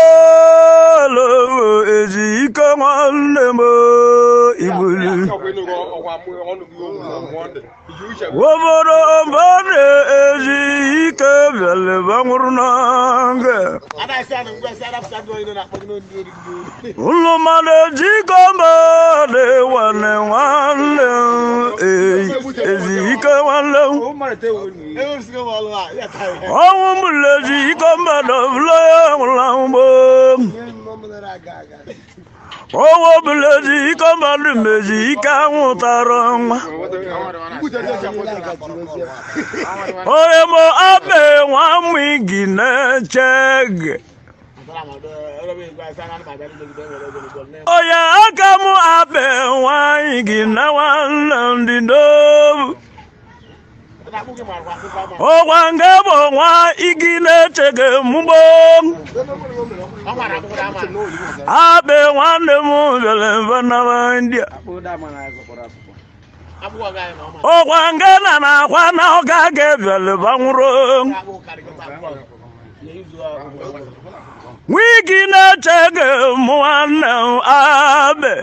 Itobalo ezi ike nwanne m igbulu. Obodo mbane ezi ike bịara banwụrụ na nga. Ụlọ mmadụ ejikọ mmadụ nwanne nwanne ezi ike nwanne m. Ọnwụ mbụlụ ezi ike mmadụ bụla nwụrụ anwụ. Ọnwụ bụlụ ezi ike mmadụ mezi ike anwụtara nwa. Onye mụ abe nwa mụ gị na-eche gị. Onye aka mụ abe nwanyị gị na nwanne ndị n'obu. Ọgwa nke bụ nwa igi na-eche gị mgbo. Abe nwanne m bịara mba na India. Ọgwa nke na na-akwa na ọga ga-ebịara banwụrụ. Wigi na-eche gị mụ nwanne m abe.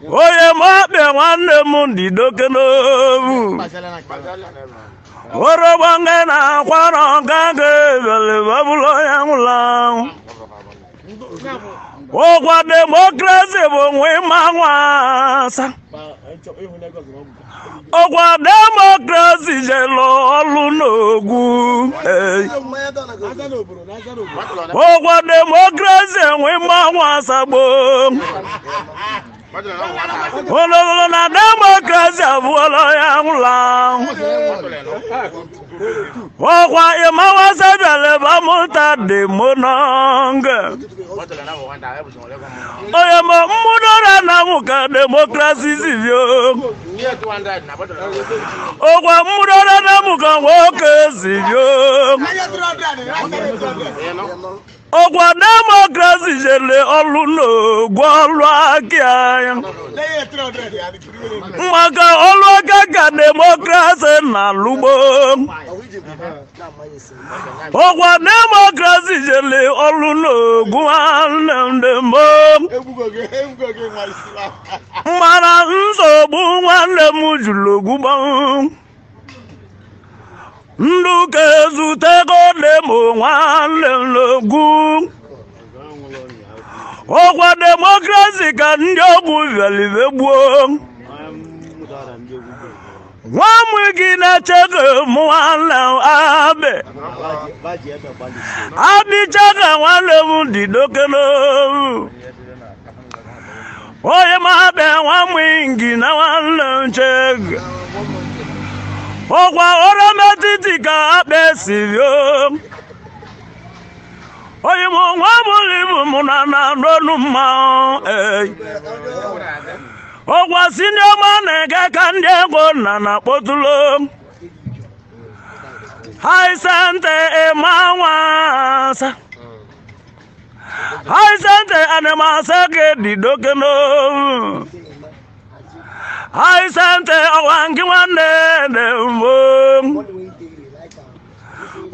Onye m akpị nwanne m dị doke n'obu. Orogbo nke na-akwa na ọga ga-ebịara babụlọ ya nwụrụ anwụ. Ọgwa demokrasi bụ nwe ma nwasa. Ọgwa demokrasi jelu ọlụ n'ogwu. Ọgwa demokrasi enwe ma nwasa gboo. Ololo na demokrasi abụọla ya nwụrụ anwụ. Ọgwa ịmawasa bịara bamụta demononga. Onye ma mmụdọrọ na mụ ka demokrasi si bịa. Ọgwa mmụdọrọ na mụ ka nwoke si bịa. Ọgwa demokrasi jere ọlụ n'ogwu ọlụ aka ya. Maka ọlụ aka ka demokrasi na-alụgbo. Ọgwa demokrasi jere ọlụ n'ogwu nwanne ndị mbụ. Mana nsogbu nwanne m jụrụ ogwu gbanwụ. Ndụ ka ezutego demo nwanne m n'ogwu. Ọgwa demokrasi ka ndị ọgwụ bịara ibe gbuo. Nwa m gị na-eche gị mụ nwanne m abe. Abịcha ka nwanne m dị doke n'obu. Onye m abe nwa m gị na nwanne m che gị. Ọgwa ọrụ metiti ka akpa esi bịa. Onye m nwa bụrụ ibu mụ na na-anụ mmanwụ. Ọgwa si ndị ọma na-ege ka ndị ego na na-akpọtụlụ. Haisente ịma nwasa. Haisente anịmasị gị dị doke n'obu. Haisente ọgwa nke nwanne dị mbụ.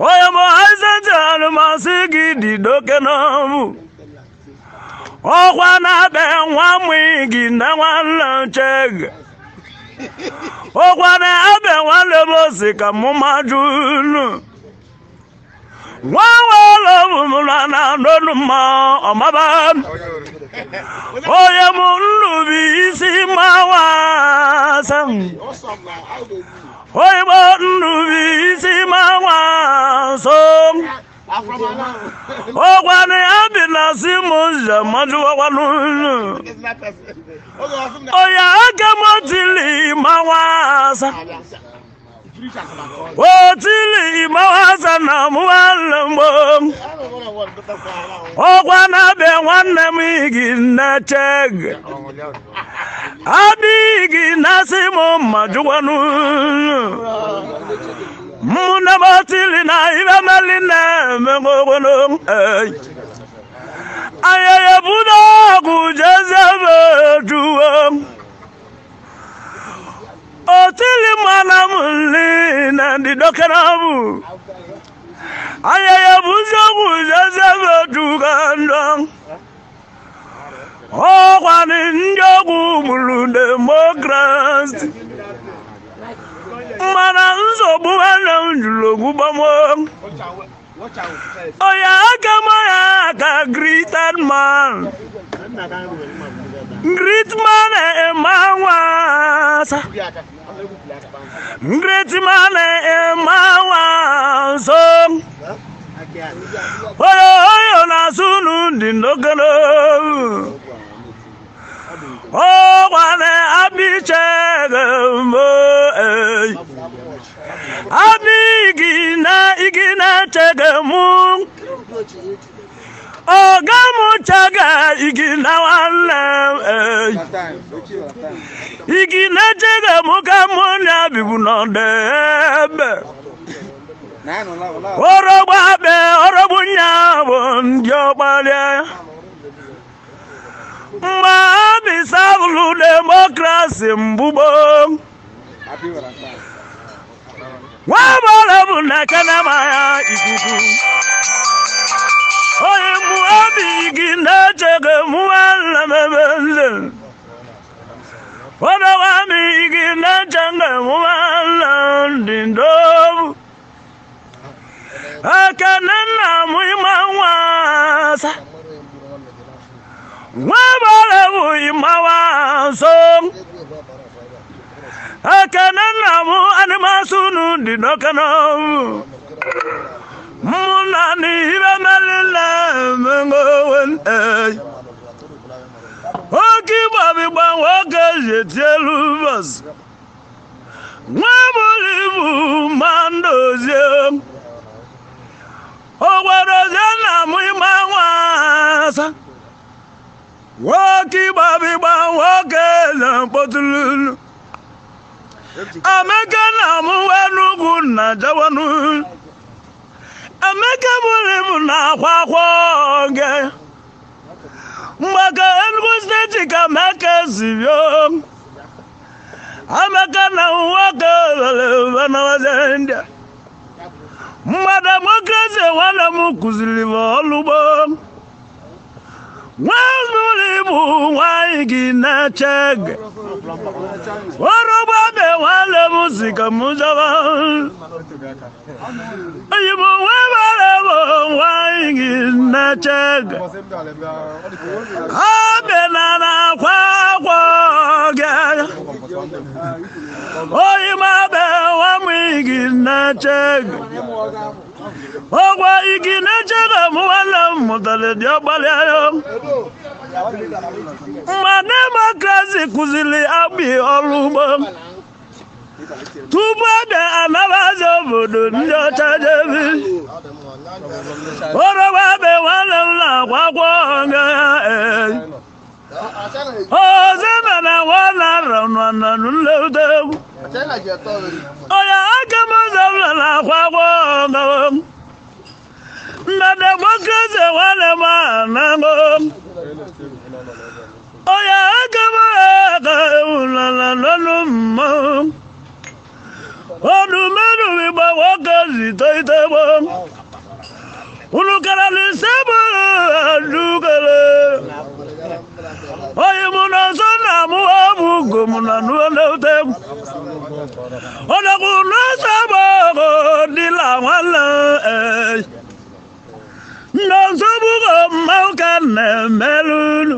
Onye mụ haisente anịmasị gị dị doke n'obu. Ọgwa na-abịa nwa mụ gị na nwanne nche gị. Ọgwa na-abịa nwanne m si ka mụ majụ unu. Nwa nwere bụ na na-anọnụ mma ọmaba. Onye mụ nnubi isi mawasa. Onye mụ nnubi isi mawasa. Ọgwa na-abịa na si mụ njem majụ ọgwa n'unu. Onye aka m tili mawasa. Otili mawasa na mụ nwanne m. Ọgwa na-abịa nwanne m gị na-eche gị. Adịghị na-asị m mma jụkwanụ. Mụ na m otili na ibe meli na-eme ogologo. Anyị ebudo ọgwụ jeze juo. Otili mana m nli na ndị dọkịta bụ. Anya ya bụzi okwu zezebetukandọ. Ọkwanị ndị ọgwụ gburu demokrasi. Mana nsogbu nwanne m jụrụ okwu gbamo. Oya aka m ya aka greeted man. Great man emawasa. Great man emawasa. Oyo oyo na sunu ndi ndokolo. Ọkwanị abichege mbo. Abi igina chege mu. Oga mu chege igina nwanne. Igina chege mu ka mụ na bibu n'ọdebe. Orogbo abe orogbo nya bụ ndị ọkpara. Mma abisabulu demokrasi mbugbo. Nwa bụ na kenema ya ikuku. Onye mụ obi gị na-echege mụ nwanne. Ọdọwa m gị na-echege mụ nwanne ndị ndobu. Ekene nna m ịma nwasa. Nwa bụ ịma nwaso. Ekene nna m animasunu dị n'okene. Mụ na n'ihe melile mengowen. Oke ịgbabigba nwoke ji eti elu bọs. Nwa bụrụ ibu ma ndozie. Ogwadozie nna m ịma nwasa. Nwoke ịgbabigba nwoke na mkpọtụlulu. Amaka na mụ Enugwu na Jawanu. Amaka bụrụ ibu na akwa akwa oge. Mgbaka Enugu steeti ka Amaka si bịa. Amaka na nwoke lere India. Mgbe demokrasi nwanne m kụziri m ọlụgbo. Nwa bụrụ ibu nwanyị gị na-eche gị. Orogbo abe nwanne m si ka m zaba. Oyibo nwa bụrụ ibu nwanyị gị na-eche gị. Abe na na-akwa akwa gị. Oyibo abe nwa m gị na-eche gị. Ọgwa igi na-eche gị m nwanne m mụtara dị ọgbalị ya. Ma demokrasi kụziri akpị ọrụ ugbo. Tupu abịa anabazi obodo ndị ọcha jebi. Orogbo abe nwanne m na-akwa akwa nga ya. Ozi na nwanne arọ nọ nleta egwu. Oya aka m ụzọ m na-akwa akwa nga. Na demokrasi nwanne m anago. Oya aka m aka ewulala n'ọnụ mmanwụ. Ọdụ mmadụ igba nwoke zite ite gbọ. Unu kara n'ise bụrụ adugere. Oyi mụ na nso na mụ ọbụ ugo mụ na nụọ egwu. Ọdọkwu n'ọsọ gbọgọ dịla nwanne. Na nsogbu mmanwụ ka na-emelụ unu.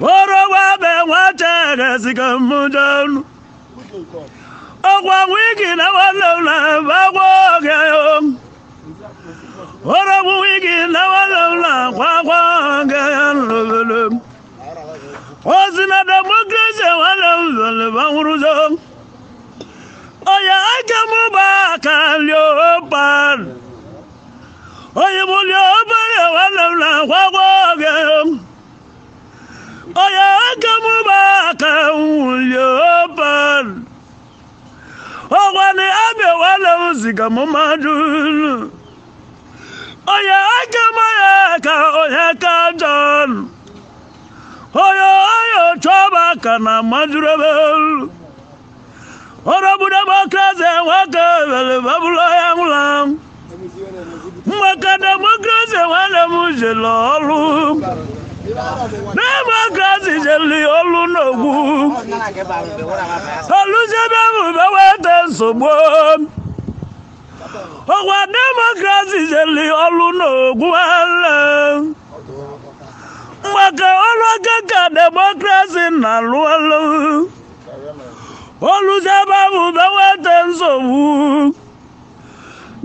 Orogbo abe nwa chere si ka mụ jee unu. Ọgwa wigi na nwanne m na-agba oge ya. Orogbu wigi na nwanne m na-akwa akwa oge ya n'obodo. Ozi na demokrasi nwanne m zọrọ banwụrụ zọ. Oya aka m bụ aka leopard. Oyi mụ leopard nwanne m na-akwa akwa oge ya. Oya aka m bụ aka leopard. Ọgwa ni abịa nwanne m si ka m mmadụ. Onye aka m ya ka onye ka John. Onye onye chọba ka na mmadụ ebe. Ọrọbụ demokrasi nwoke were babụlọ ya nwụrụ anwụ. m jere ọlụ. Demokrasi jere ọlụ n'ogwu. Olùsebe m bewete nsogbu. Ọgwa demokrasi jere ọlụ n'ogwu ala. Maka ọlụ aka ka demokrasi na-alụ ọlụ. Olùsebe m bewete nsogbu.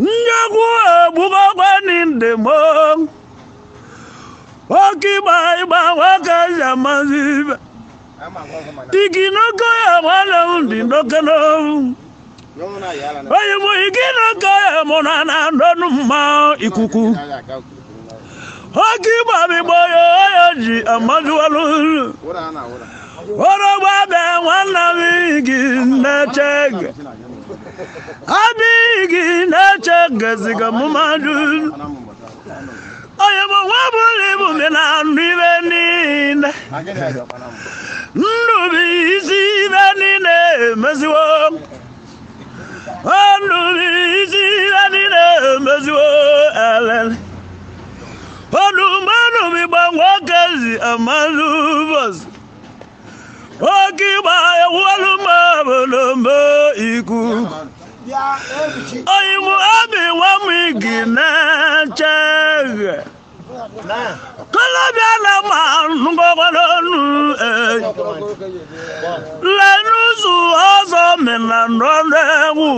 Njọkwu egbugokwe ndị mo. Oke ịgba ịgba nwoke ji amazi ibe. Igi n'oke ya nwanne m dị n'oke n'owu. Onye mụ igi n'oke ya mụ na na ndọnụ mma ikuku. Oke ịgba ịgba ya ya ji amazi walụ. Orogba bịa nwanne m igi na-eche gị. Abigi na-eche geziga m mmadụ. Onye bụ nwa bụrụ ibu m na ndụ ibe niile. Ndụ bụ isi ibe niile emeziwo. Ndụ bụ isi ibe niile emeziwo elele. Ọdụ mmadụ bụ ịgba nwoke zi amalụ ụbọchị. Oke ịgba ewuolu m obodo mbe ikuku. Onye mụ abi nwa m igi na-eche gị. Kọlọbịa na ma ngọgọrọnụ ee. Lenụzụ ọzọ mịna nọrọ egwu.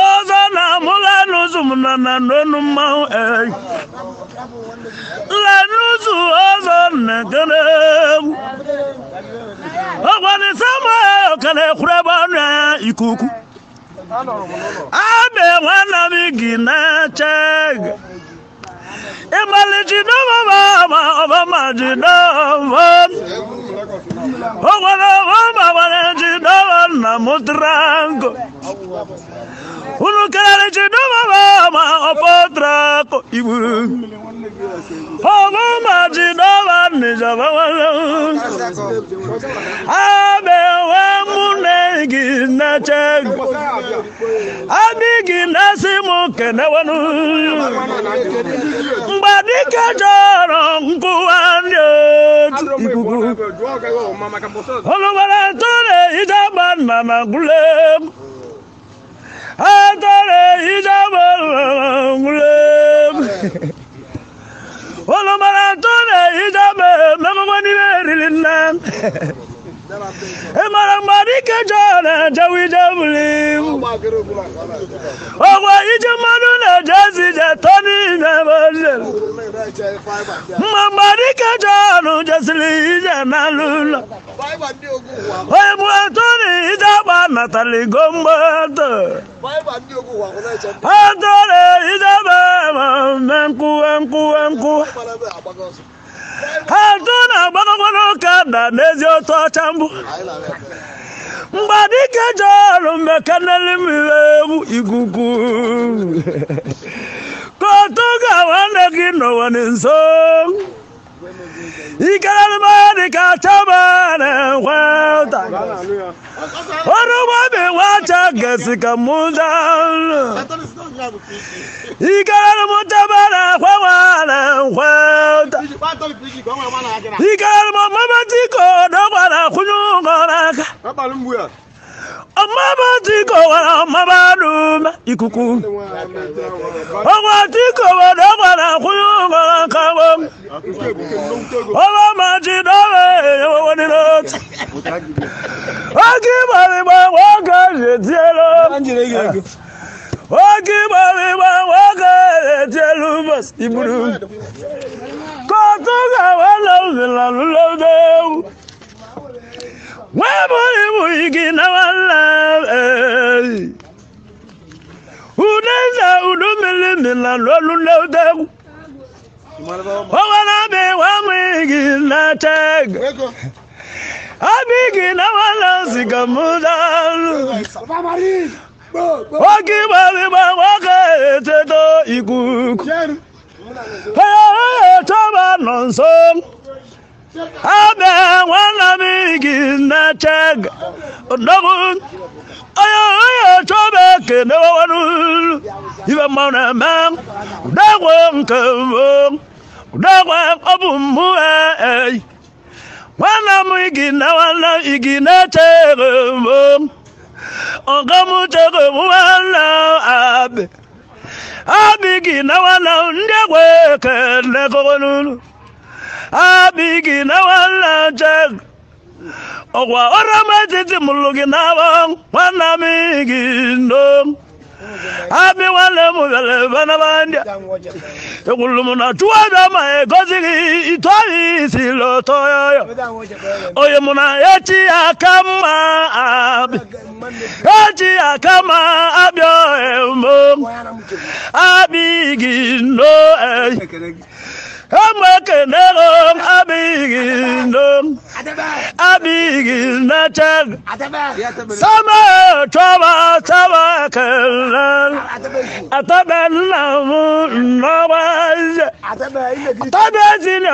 Ọzọ na mụ lenụzụ m na na nọnụ mmanwụ ee. Lenụzụ ọzọ na-ekene egwu. Ọgwani Samuel kene kwurebe ọnụ ya ikuku. Abe nwanne m gị na-eche gị. Ịmalite n'ọbaba ma ọbama ji n'ọbọ. Ọgwara ọbama gbara ji n'ọbọ na mụtrango. Unu kelere ji n'ọbaba ma ọpọtrako igburu. Ọbama ji n'ọba nijọba nwanne m. Abe nwe mụ na gị na-eche gị. Abi gị na-asị m kenewenu. Mgbe dike chọrọ nkwụwa ndị otu ikuku. Olùwàlà tó lè ìjọba nànà gúlẹ̀. Atọ́lẹ̀ ìjọba nànà gúlẹ̀. Olùwàlà tó lè ìjọba mẹ́kọ̀kọ́ nílé ìrìlì náà. Ịmara mgbe dike chọrọ ejewe ije buru ibu. Ọgwa ije mmadụ na-eje ezi ije tọ n'ime ebe ojere. Mma mgbe dike chọrọ jesiri ije n'alụ ụlọ. Onye mụ atụrụ ije agba natara igo mgbatọ. Atụrụ ije ma mme nkwuwe nkwuwe nkwuwe. Atụ na-agbakọkwa n'ụka na n'ezi otu ọcha mbụ. Mgbe dike chọrọ mmekaneli m egwu ikuku. Ka otu ga nwanne gị nọwa nso. Ikelere m dị ka chọba na-enwe ụta. Ọrụ gbabi nwacha gesi ka mụ jalụ. Ikelere m chọba na-ekwe nwa na-enwe ụta. Ikelere m ọmụma tiko dọgba na-akwụnye ụgwọ n'aka. Ọmụma tiko nwere ọmụma n'ume ikuku. Ọgwa tiko dọgba na-akwụnye ụgwọ n'aka. Ọmụma ji dọba eyewo n'otu. Oke ịgba nwoke ji etielu. Oke ịgba nwoke ji etielu ụbọchị iburu. Kọtụ ga-awala ụzịla lụlọdọ ewu. Nwee bụrụ ibu igi na nwanne ee. Udeze udu mmiri mmiri lọlụ lọdọ ewu. Ọwara bụ nwa m igi na-eche gị. Abigi na nwanne si ka mụ daalụ. Oke ịgba ịgba nwoke eteto ikuku. Ee, chọba nọ nso. Abe nwanne m gị na-eche odogwu onye onye chọba ekene wọnụ ibe mmanwụ na-eme udegwe nke mbụ udegwe ọ bụ mmụ ei nwanne m gị na nwanne gị na-eche mbụ ọgọ m chego nwanne abi abi gị na nwanne ndị egwe ekene kọnụ abi gị na nwanne chego ọgwa ọrụ m etiti mụrụ gị n'abọ nwanne m gị ndo abi nwanne m bịara ebe na ndị ekwuru m na chụwa bịa ma egozi gị itoyi isi lọtọ ya onye mụ na echi ya ka mma abi echi ya ka mma abịa emo abi gị ndo emekenego abi gị ndo abi gị na-eche sama chọba sama kele atabe nna m nnọwa eze atabe ezi na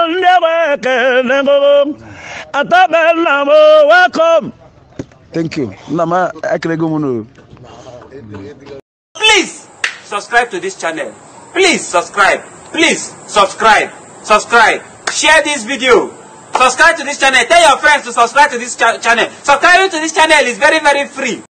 ndị egbe kenego atabe nna m welcome. Thank you. Nna m ekelego m unu. Please subscribe to this channel. Please subscribe. Please subscribe. Subscribe. Share this video. Subscribe to this channel. Tell your friends to subscribe to this channel. Subscribing to this channel is very, very free.